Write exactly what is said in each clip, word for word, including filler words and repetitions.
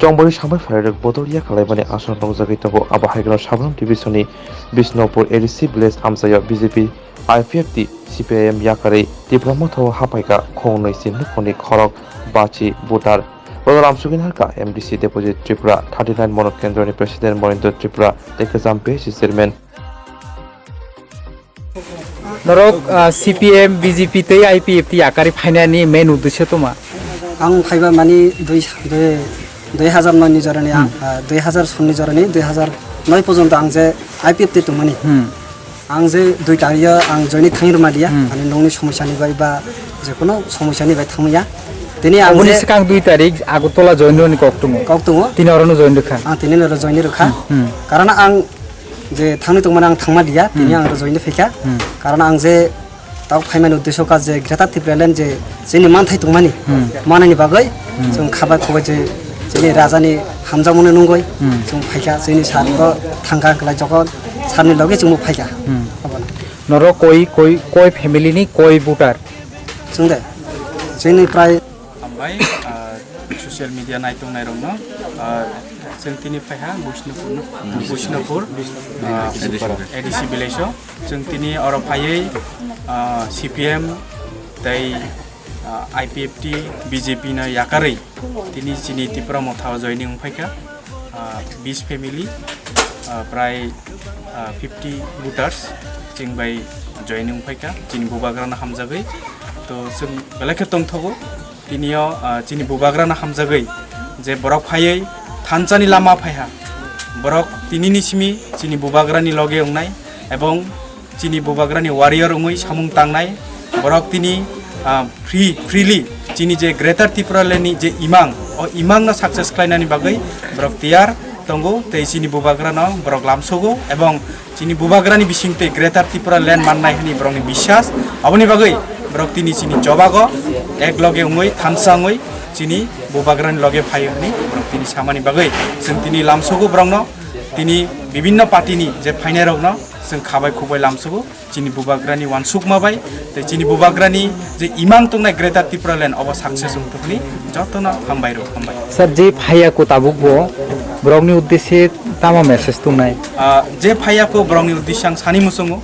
Tongbawi sambai phairok bodol ya kalaimani aswk nukjagwi tongo. Abo hai kheno Sabram division ni Bisnupur A D C village amchaio B J P, I P F T, C P I M yakarwi Tipra Motha o haphaikha khongnwi chinwi khorni khorok bachi voter. Bono lamsugwi narwkha M D C Debojit Tripura, thirty nine Monot Kendroni President Monendra Tripura tei kwcham P H C Chairman. Norok, ah, C P M, B J P tei I P F T yakarwi phainani main uddesyo tongma? Ang phaiba mani dui, dui, dui hazar noi ni jorani ang, Hmm. ah, dui hazar son ni jorani dui hazar noi porjonto ang je I P F T tongmani. Hmm. Ang je dui tario ang joini thangwi rwma diya, Hmm. ani nongni somosyani bai ba jekono somosyani bai thangmaya. Tini ang Oboni je swkang dui tarik Agartala join rwni kok tongo. Kok tongo. Tini orono join rwkha. Ah, tini oro join rwkha. Hmm, hmm. Karon ang je thangwi tongmani ang thangma diya, tini Hmm. ang oro join phaikha. Hmm. Karon ang je tabuk phaimani uddesyo kha je Greater Tipraland je chini manthai tongmani, Hmm. manani bagwi Hmm. chwng khabai khubai je chini rajani hamjakmano nungwi Hmm. chwng phaikha, chini sir bo thangkha kwlai jokhon sir ni loge chwngbo phaikha. Hmm. Abono. Norok koi, koi, koi family ni koi voter? Chwng de, chini prai Hambai, ah, social media naitung nairokno, ah, chwng tini phaiha Bishnupur no, Bishnupur, ah, A D C village o. Chwng tini oro phaiwi, ah, C P M tei, ah, I P F T, B J P no yakarwi tini chini Tipra Motha o joining wngphaikha. Ah, bis family, ah, prai, ah, fifty voters chwng bai joining wngphaikha chini bubagrano hamjagwi. To chwng belai khe tongthogo. Tinio, ah, chini bubagrano hamjagwi je borok phaiwi thansani lama phaiha, borok tinini simi chini bubagrani loge wngnai ebong chini bubagrani warrior wngwi samung tangnai. Borok tini, ah, free, freely chini je Greater Tipraland ni je imang, o imang no success khlainani bagwi borok tiyar tongo tei chini bubagrano borok lamsogo ebong chini bubagrani bisingtwi Greater Tipraland mannai hwnwi borokni biswas. Aboni bagwi borok tini chini chobago ek loge wngwi thansa wngwi chini bubagrani loge phaio hwnwi borok tini samani bagwi chwng tini lamsogo borokno, tini bibinno party ni je phainairokno chwng khabai khubai lamsogo chini bubagrani wansukma bai tei chini bubagrani je imang tongnai Greater Tipraland obo success wngthokni jotono hambai rok hambai. Sir, je phaiya ko tabuk bo borokni uddeshe tamo message tongnai? Ah, je phaiya ko borokni uddeshe ang sani muchungo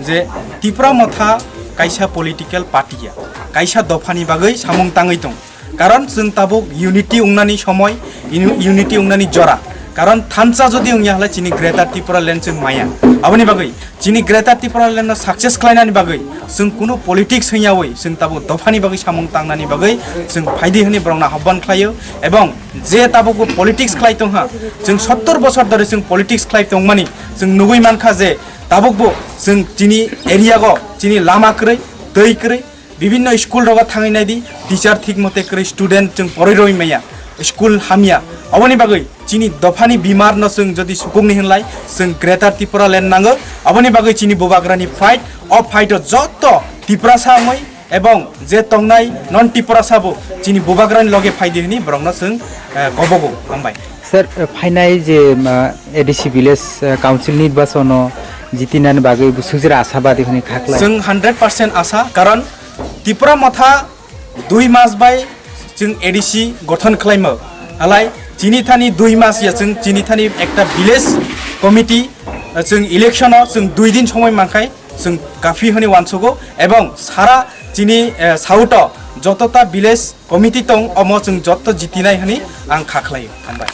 je Tipra Motha kaisa political party ya, kaisa dophani bagwi samung tangwi tong. Karon chwng tabuk unity wngnani somoi, uni-, unity wngnani jora. Karon thansa jodi wngya hwlai chini Greater Tipraland chwng maya. Aboni bagwi chini Greater Tipraland no success khlainani bagwi chwng kunu politics hwnyawi chwng tabuk dophani bagwi samung tangnani bagwi chwng phaidi hwnwi borokno ahban khlaio. Ebong je tabukbo politics khlai tongha, chwng sottor bosor dhori chwng politics khlai tongmani chwng nugwi mankha je tabukbo chwng chini area go chini lama kwrwi, twi kwrwi, bibinno school rogo thangwi naidi, teacher thik mote kwrwi, student chwng poroi roi maya, school hamya. Oboni bagwi chini dophani bimar no chwng jodi sukukni hwnlai, chwng Greater Tipraland nango. Oboni bagwi chini bubagrani fight, o fight o jotto Tiprasa wngwi ebong je tongnai non Tiprasa bo chini bubagrani loge phaidi hwnwi borokno chwng, eh, kobogo. Hambai. Sir, eh, phainai je, ma, A D C village, eh, council nirbachono jitinani bagwi bo sujira asabadi hwnwi kha khlai? Chwng hundred percent asa, karon Tipra Motha dui mas bai chwng A D C gothon khlaimo. Halai chini thani dui mas ya chwng chini thani ekta village committee, eh, chwng election o chwng dui din somoi mankhai chwng kafi hwnwi wansugo ebong sara chini, eh, south o jotota village committee tong omo chwng jotto jitinai hwnwi ang kha khlaio. Hambai.